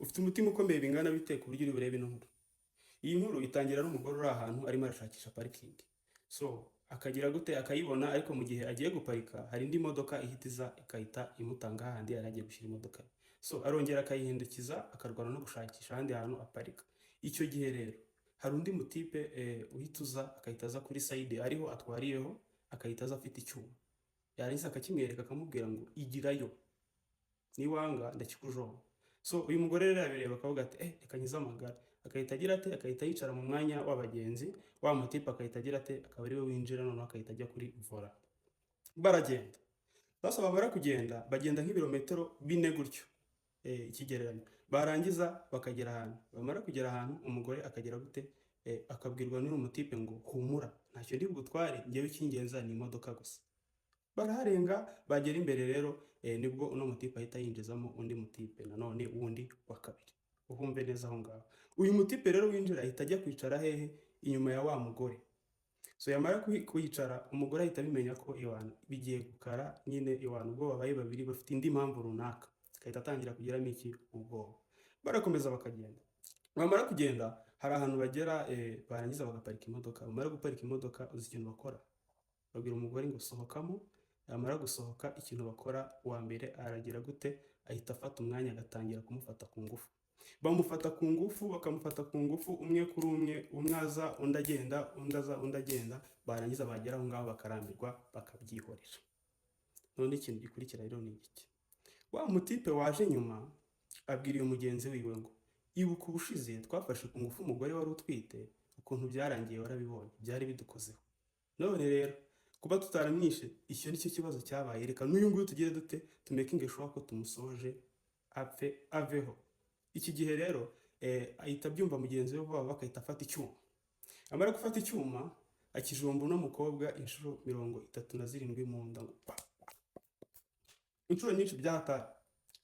Ufite umutima ukomeye bingana bite ku buryo uri burebe ino nkuru? Iyi nkuru itangira n'umugore uri ahantu arimo arashakisha parikingi. So akagira gute? Akayibona, ariko mu gihe agiye guparika hari indi modoka ihita iza ikahita imutanga hahandi yari agiye gushyira imodoka ye. So arongera akayihindukiza, akarwana no gushakisha ahandi hantu aparika. Icyo gihe rero hari undi mutipe uhita uza, akahita aza kuri side ariho atwariyeho, akahita aza afite icyuma, yarangiza akakimwereka, akamubwira ngo: "Igirayo, niwanga ndakikujomba." So uyu mugore rero yabireba akavuga ati: "Eh, reka nkize amagara." Agahita agira ate? Agahita yicara mu mwanya w'abagenzi. Wa mutipe agahita agira ate? Akaba ariwe winjira, noneho akahita ajya kuri volant. Baragenda. Sasa bamara kugenda, bagenda nk'ibirometero 4 gutyo, ikigereranyo. Barangiza bakagera ahantu. Bamara kugera ahantu, umugore akagera gute? Akabwirwa n'uyu mutipe ngo: "Humura, ntacyo ndi bugutware, njyewe icy'ingenzi ni imodoka gusa." Baraharenga, bagera imbere rero, nibwo uno mutipe ahita yinjizamo undi mutipe nanone wundi wa kabiri. Uhumve neza aho ngaho. Uyu mutipe rero winjira ahita ajya kwicara hehe? Inyuma ya wa mugore. So yamara kuyicara, umugore ahita abimenya ko iwana bigiye gukara nyine, iwana ubwo babaye babiri bafite indi mpamvu runaka, agahita atangira kugiramo iki? Ubwoba. Barakomeza bakagenda. Bamara kugenda, hari ahantu bagera, barangiza bagaparika imodoka. Bamara guparika imodoka, uzi ikintu bakora? Babwira umugore ngo: "Sohokamo." Yamara gusohoka, ikintu bakora, uwa mbere aragira gute? Ahita afata umwanya agatangira kumufata ku ngufu. Bamufata ku ngufu, bakamufata ku ngufu umwe kuri umwe, umwe aza undi agenda, undi aza undi agenda. Barangiza bagera aho ngaho bakarambirwa, bakabyihorera. None ikintu gikurikira rero ni iki? Wa mutipe waje nyuma abwira uyu mugenzi wiwe ngo: "Ibuka ubushize twafashe ku ngufu umugore wari utwite, ukuntu byarangiye warabibonye, byari bidukozeho. None rero kuba tutaramwishe, icyo ni cyo kibazo cyabaye. Reka n'uyu nguyu tugire dute? Tumakinge sure ko tumusoje, apfe aveho." Iki gihe rero ahita abyumva mugenzi we vuba vuba, agahita afata icyuma. Amara gufata icyuma, akijomba uno mukobwa inshuro 37 mu nda, ngo pa, inshuro nyinshi byahatari.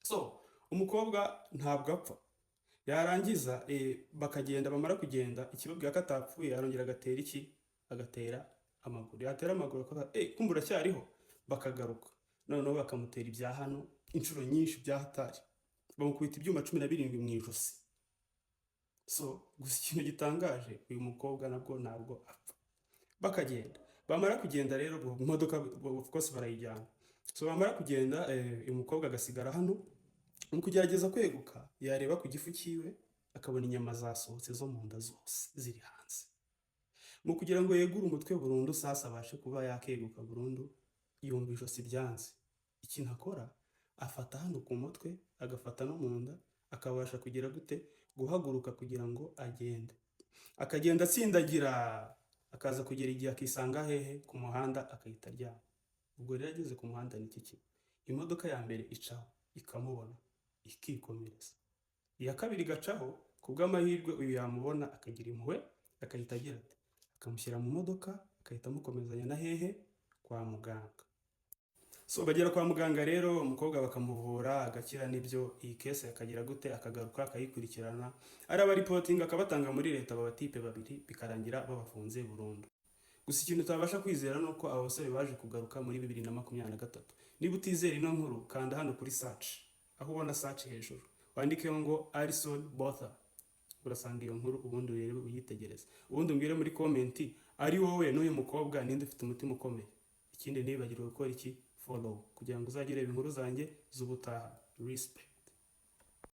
So umukobwa ntabwo apfa. Yarangiza bakagenda. Bamara kugenda, ikibabwira ko atapfuye, arongera agatera iki? Agatera amaguru. Yatera amaguru akavuga: "Kumva uracyariho." Bakagaruka noneho bakamutera ibya hano inshuro nyinshi bya hatari, bamukubita ibyuma 17 mu ijosi. So gusa ikintu gitangaje, uyu mukobwa nabwo ntabwo apfa. Bakagenda. Bamara kugenda rero, ubwo imodoka of course barayijyana. So bamara kugenda, uyu mukobwa agasigara hano. Mu kugerageza kweguka, yareba ku gifu cyiwe akabona inyama zasohotse zo mu nda zose ziri hanze. Mu kugira ngo yegure umutwe burundu, sasa abashe kuba yakeguka burundu, yumva ijosi byanze. Ikintu akora, afata hano ku mutwe, agafata no mu nda, akabasha kugira gute? Guhaguruka kugira ngo agende. Akagenda atsindagira, akaza kugera igihe akisanga hehe? Ku muhanda, akahita aryama. Ubwo rero ageze ku muhanda, ni iki kintu? Imodoka ya mbere icaho ikamubona, ikikomereza. Iya kabiri igacaho, ku bw'amahirwe uyu yamubona akagira impuhwe, akahita agira ati, akamushyira mu modoka, agahita amukomezanya na hehe? Kwa muganga. So bagera kwa muganga rero, umukobwa bakamuvura agakira. Nibyo, iyi case akagira gute? Akagaruka akayikurikirana, arabareportinga, akabatanga muri leta, aba batipe babiri, bikarangira babafunze burundu. Gusa ikintu utabasha kwizera ni uko aba basore baje kugaruka muri 2023. Niba utizera ino nkuru, kanda hano kuri search, aho ubona search hejuru, wandikeho ngo Alison Botha, urasanga iyo nkuru, ubundi urebe uyitegereze, ubundi umbwire muri comment: ari wowe n'uyu mukobwa, ninde ufite umutima ukomeye? Ikindi, ntibagirwe gukora iki? Follow, kugira ngo uzajye ureba inkuru zanjye z'ubutaha. Respect.